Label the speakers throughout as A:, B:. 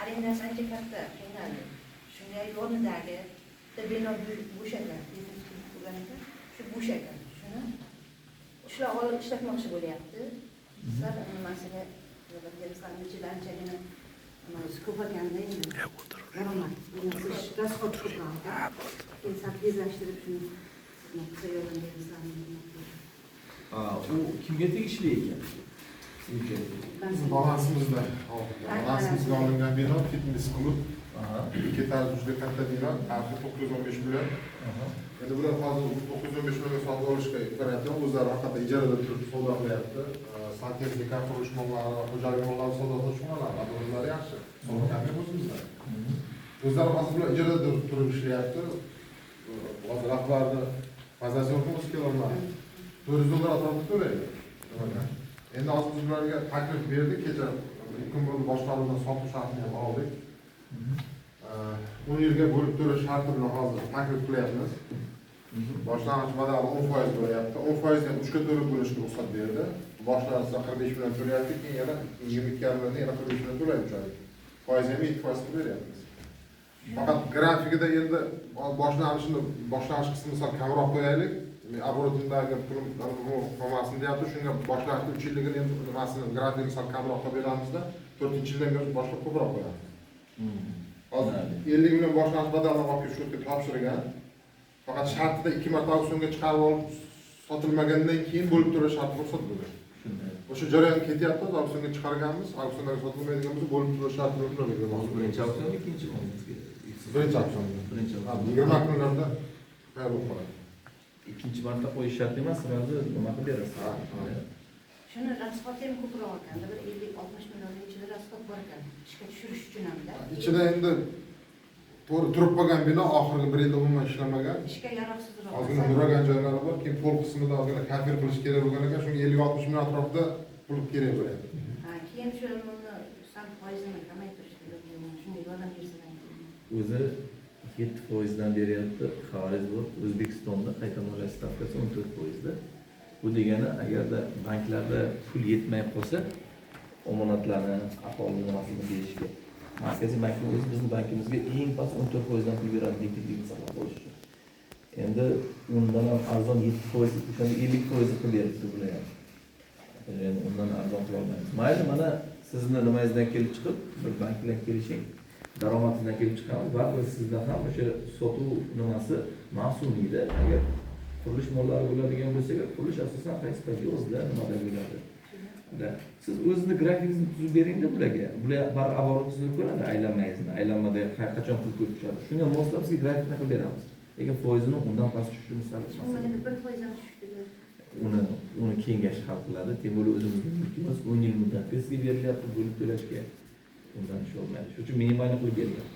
A: Arendasi ancha katta, qiynaldi. Shunga yonidagi bitta bino bo'sh ekan, biznes klub bo'lgan ekan, shu bo'sh ekan. Shuni shular olib ishlatmoqchi bo'lyapti. Sizlar nimasiga sizlarni ichida anchagina nimasi ko'p ekanda endi. Daromad, расход ko'proq ekan. Keyin sal tezlashtirib shuni nima qilsa yordam berasizlarmi?
B: U kimga tegishli ekan?
C: Balansimizda, balansimizga olingan bino fitness klub. Ikki etaj juda katta bino, narxi 915 million. Endi bular hozir 915 millionga sotib olishga imkoniyati yo'q, o'zlari faqat ijarada turib savdo qilyapti. Santexnika, qurilish mollari, xo'jalik mollari savdosida shug'ullanadi, o'zlari yaxshi. Savdo o'zimizda. O'zlari hozir bular ijarada turib ishlayapti. Hozir rahbarni mazasi yo'qmi, o'zi kelolmadi. 400 dollar atrofida to'laydi. Endi hozir biz bularga taklif berdik, kecha 2 kun burun boshqaruvdan sotuv shartini ham oldik. 10 yilga bo'lib to'lash sharti bilan hozir taklif qilyapmiz. Boshlang'ich badali 10% bo'lyapti. 10% ham 3 ga to'lib bo'lishga ruxsat berdi. Boshlanishda 45 million to'layapti, keyin yana 22 milliondan yana 45 million to'laydi 3 oyga. Foiz ham 7% qilib beryapmiz. Faqat grafikida endi boshlanish qismini sal kamroq qo'yaylik. Оборотindagi pulim qolmasin deyapti. Shunga boshlanish 3 yilligini endi nimasini grafikini sal kamroq qilib beramizda, 4-yildan beri boshlab ko'proq qo'yamiz. Hozir 50 million boshlanish badalini olib kelib shu yerga topshirgan. Faqat shartida 2 marta auksionga chiqarib olib sotilmagandan keyin bo'lib to'lash sharti ruxsat bo'lgan. O'sha jarayon ketyapti, auksionga chiqarganmiz, auksionda sotilmaydigan bo'lsa bo'lib to'lash sharti bilan
B: Hozir birinchi auksionda, ikkinchi
C: birinchi auksionda.
B: Birinchi auksion.
C: 20 kunlarda tayyor bo'lib qoladi.
B: Ikkinchi marta qo'yish shart emas, sразу nima qilib berasiz.
A: Shuni rasxodi ham ko'proq ekanda, bir 50-60 millionning ichida rasxod bor ekan, ishga tushirish uchun hamda.
C: Ichida endi to'g'ri turib qolgan bino oxirgi 1 yilda umuman ishlamagan.
A: Ishga yaroqsizroq.
C: Ozgina nuragan joylari bor, keyin pol qismida ozgina kafir qilish kerak bo'lgan ekan, shunga 50-60 million atrofida pul kerak bo'lyapti.
A: Ha, keyin shu uni sal foizini kamaytirish kerak, shunga yordam bersalar.
B: O'zi 7% dan beryapti, xabaringiz bor, O'zbekistonda qayta moliya stavkasi 14%da. Bu degani agarda banklarda pul yetmay qolsa, omonatlarni, aholi nimasini berishga Markaziy bankning o'zi bizni bankimizga eng past 14% dan pul beradi likvidlikni saqlab qolish uchun. Endi undan ham arzon 7%, o'shanda 50% qilib beribdi bular ham. Endi undan arzon qila olmaymiz. Mayli, mana sizni nimangizdan kelib chiqib, bir bank bilan kelishing, daromadingizdan kelib chiqamiz. Baribir sizda ham o'sha sotuv nimasi mavsumiyda. Agar qurilish mollari bo'ladigan bo'lsa, qurilish asosan qaysi payt yozda nimada bo'ladi. Siz o'zizni grafikingizni tuzib beringda bularga. Bular bar оборотingizni ko'radi, aylanmangizni, aylanmada qachon pul ko'p tushadi. Shunga moslab sizga grafikni qilib beramiz. Lekin foizini undan past tushishini sal
A: Endi 1% ham tushdi.
B: Uni kengash hal qiladi. Tем более o'zimizning mulkimiz 10 yil muddatga sizga berilyapti, bo'lib to'lashga. Undan tusha olmaydi. Shuning uchun minimalni qilib beriladi.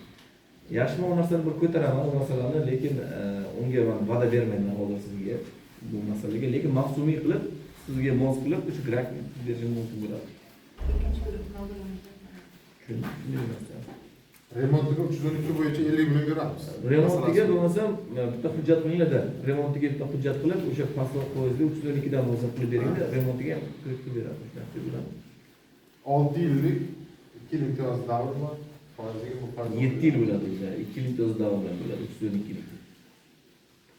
B: Yaxshi, men u narsani bir ko'taraman, u masalani, lekin unga men va'da bermayman hozir sizga bu masalaga, lekin mavsumiy qilib sizga mos qilib o'sha grafikni tuzib berishim mumkin bo'ladi.
A: Ikkinchi guruhni olib
B: Shunday narsa.
C: Remontiga 312 bo'yicha 50 million beramiz.
B: Remontiga bo'lmasam bitta hujjat qilinglar-da. Remontiga bitta hujjat qilib, o'sha pastroq foizli 312 dan bo'lsa qilib beringda, remontiga ham kiritib beramiz. Shunaqa bo'ladi.
C: 6 yillik 2 yil imtiyoz davri bor. Foiziga bu foiz
B: 7 yil bo'ladi o'zi. 2 yil imtiyoz davri bilan bo'ladi 312 yillik.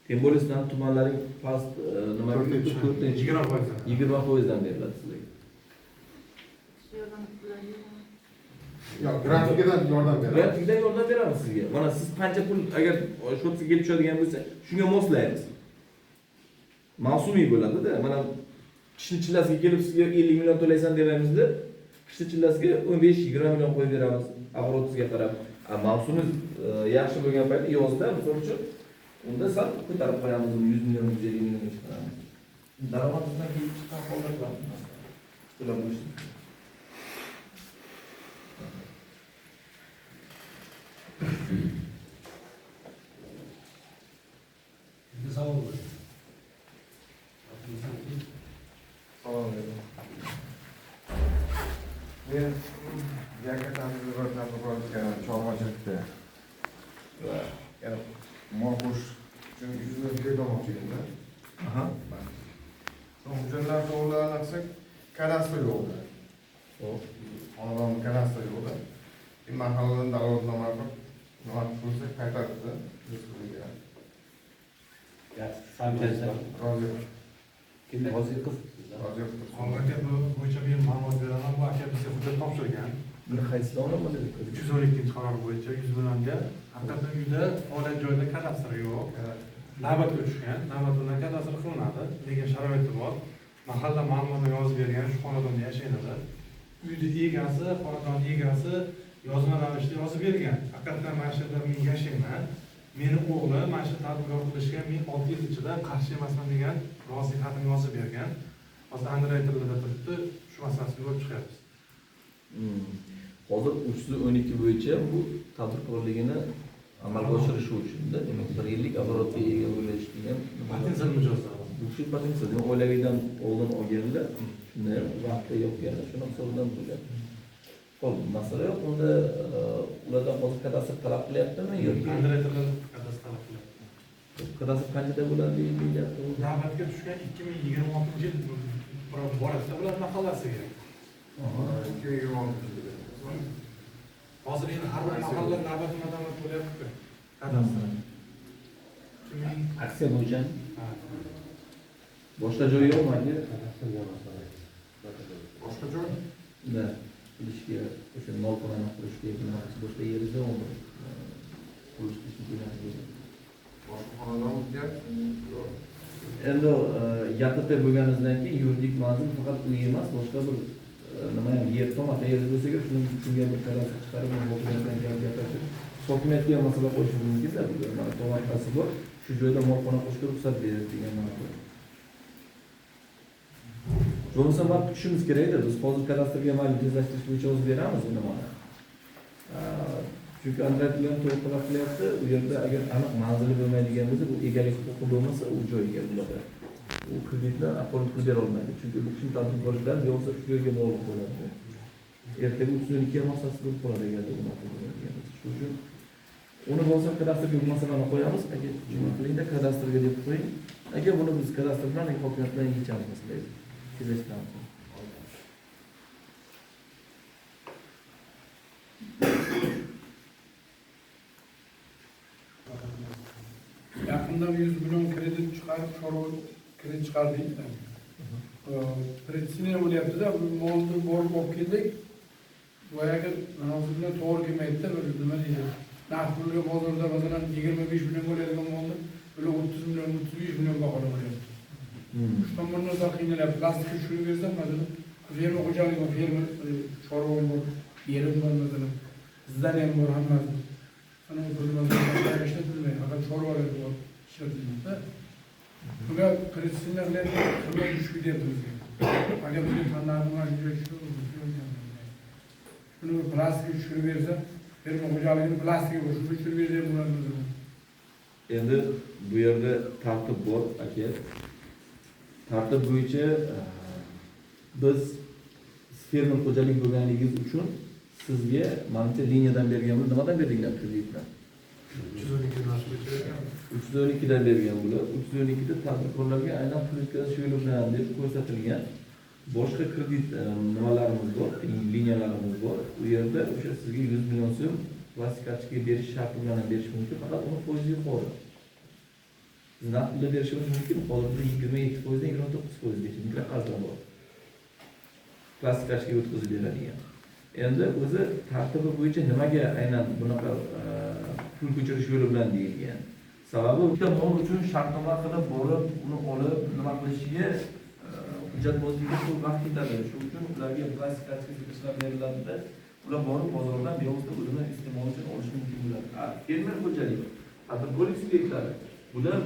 B: Tем более sizlarning tumanlaring past nima
C: 4-inchi.
D: 20%.
B: 20% dan beriladi sizlarga.
C: Yo'q, grafikidan yordam beramiz.
B: Grafikdan yordam beramiz sizga. Mana siz qancha pul agar sho'tga kelib tushadigan bo'lsa, shunga moslaymiz. Mavsumiy bo'ladi-da. Mana qishni chillasiga kelib sizga 50 million to'laysan demaymizda, qishni chillasiga 15-20 million qo'yib beramiz, оборотingizga qarab. Mavsumiz yaxshi bo'lgan paytda yozda, misol uchun, unda sal ko'tarib qo'yamiz, 100 million, 150 millionga chiqaramiz. Daromadingizdan kelib chiqqan holda qilamiz. To'lab bo'lishsin.
D: Savol bor.
E: Assalomu alaykum. Men Yakatamizni bir tadbirkorlik chorvachilikda va yana mol qo'shish uchun 100 million kredit olmoqchi edimda. So'ng hujjatlar to'g'rilarini qilsak, kadastr yo'qda.
B: Xo'p.
E: Xonadon kadastr yo'qda. Mahalladan dalolatnoma qilib, nima qilsa qaytaribdi respublikaga. Rozi.
D: Kim Roziqov?
E: Roziqov.
F: Aka, bu bo'yicha men ma'lumot beraman. Bu aka bizga hujjat topshirgan.
B: Buni qaysi dona bo'ladi?
F: 312-qaror bo'yicha 100 millionga haqiqatdan uyda faoliyat joyida kadastr yo'q. Navbatga tushgan, navbat bilan kadastr qilinadi. Lekin sharoiti bor. Mahalla ma'lumotini yozib bergan, shu xonadonda yashaydilar. Uyni egasi, xonadon egasi yozma ravishda yozib bergan. Haqiqatdan mana shu yerda men yashayman. Meni o'g'lim mana shu tadbirkor qilishga men 6 yil ichida qarshi emasman degan rozilik xatini yozib bergan. Hozir underwriterlarda turibdi, shu masalasini ko'rib chiqyapmiz.
B: Hozir 312 bo'yicha bu tadbirkorligini amalga oshirishi uchun-da, demak 1 yillik оборотga ega bo'lish degan
F: potensial mijozlar.
B: Bu shu potensial, demak oilaviy oldin olganlar, shunda vaqtda yopganlar, shuni hisobidan bo'lyapti. Xo'p, masala yo'q. Unda ulardan hozir kadastr talab qilyaptimi yoki
F: underwriterlar kadastr talab qilyapti.
B: Kadastr qanchada bo'ladi deyilyapti?
F: Navbatga tushgan 2026-yil boradida ular mahallasiga.
E: 2026-yil.
F: Hozir endi har bir mahalla navbatma-navbat bo'lyapti. Kadastr.
B: Aksiya bo'yicha. Boshqa joy yo'qmi aka?
C: Boshqa joy?
B: Da. Qilishga, o'sha molxonani qurishga, nima qilish boshqa yeri yo'qmi? Qurish uchun
C: boshqa xonadon deyapsiz? Yo'q.
B: Endi YTT bo'lganimizdan keyin yuridik manzil faqat uy emas, boshqa bir nima ham yer tomorqa yeri bo'lsa kerak, shuni shunga bir kadastr chiqarib, hokimiyatdan kelib gapirib, hokimiyatga ham masala qo'yishimiz mumkin-da, bu mana tomorqasi bor, shu joyda molxona qurishga ruxsat berdi degan ma'noda. Bo'lmasa mana kutishimiz kerak-da, biz hozir kadastrga mayli tezlashtirish bo'yicha o'zi beramiz uni mana. Chunki underwriterlar to'g'ri talab qilyapti, u yerda agar aniq manzili bo'lmaydigan bo'lsa, bu egalik huquqi bo'lmasa, u joyga bo'ladi. U kreditni оформить qilib bera olmaydi. Chunki bu kishini tadbirkorliklar yo'qsa shu yerga bog'liq bo'ladi. Ertaga 312 masalasi bo'lib qoladi agar unaqa bo'ladigan bo'lsa. Shuning uchun uni bo'lsa kadastrga bu masalani qo'yamiz, agar juma qilingda kadastrga deb qo'ying. Agar buni biz kadastr bilan hokimiyat bilan yechamiz masalani. Tezlashtiramiz.
G: Yaqinda 100 million kredit chiqarib, chorva kredit chiqardik. Pritsina bo'lyapti-da, bu molni borib olib keldik. Boyagi ma'nosi bilan to'g'ri kelmaydi-da, bir nima deydi. Narx pulga bozorda masalan 25 million bo'ladigan molni bular 30 million, 35 million baholab bo'lyapti. Shu tomondan sal qiynalyapti. Plastikka tushirib bersam, masalan, fermer xo'jaligi, fermer chorvam bor, yerim bor masalan, bizdan ham bor hammasi. Ana u pulni ishlatilmaydi, faqat chorvalar bor ishlatilmaydi. Bunga pritsina qilyapti, qimmat tushib ketyapti bizga. Agar bizga tanlarni mana shunga tushib, shuni plastikka tushirib bersa, fermer xo'jaligini plastikka bor, shunga tushirib bersa ham bo'ladi masalan.
B: Endi bu yerda tartib bor, aka. Tartib bo'yicha biz fermer xo'jalik bo'lganligingiz uchun sizga manimcha liniyadan bergan, nimadan berdinglar kreditni?
F: 312 narx bo'yicha bergan.
B: 312 dan bergan bular. 312 da tadbirkorlarga aynan pul o'tkazish yo'li bilan deb ko'rsatilgan. Boshqa kredit nimalarimiz bor, liniyalarimiz bor. U yerda o'sha sizga 100 million so'm plastik kartochkaga berish sharti bilan ham berish mumkin, faqat uni foizi yuqori. Biz naqd pulda berishimiz mumkin, hozirda 27% dan 29% gacha mikroqarzlar bor. Plastik kartochkaga o'tkazib beradigan. Endi o'zi tartibi bo'yicha nimaga aynan bunaqa pul ko'chirish yo'li bilan deyilgan? Sababi bitta mol uchun shartnoma qilib borib, uni olib, nima qilishiga hujjatbozlikka ko'p vaqt ketadi. Shuning uchun ularga plastik kartochka ishlab beriladida, ular borib bozordan bevosita o'zini iste'mol uchun olishi mumkin bo'ladi. Fermer xo'jaligi, tadbirkorlik subyektlari, bular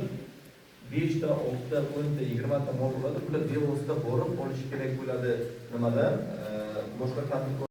B: 5 ta, 6 ta, 10 ta, 20 ta mol bo'ladi. Bular bevosita borib olishi kerak bo'ladi nimadan? Boshqa tadbirkor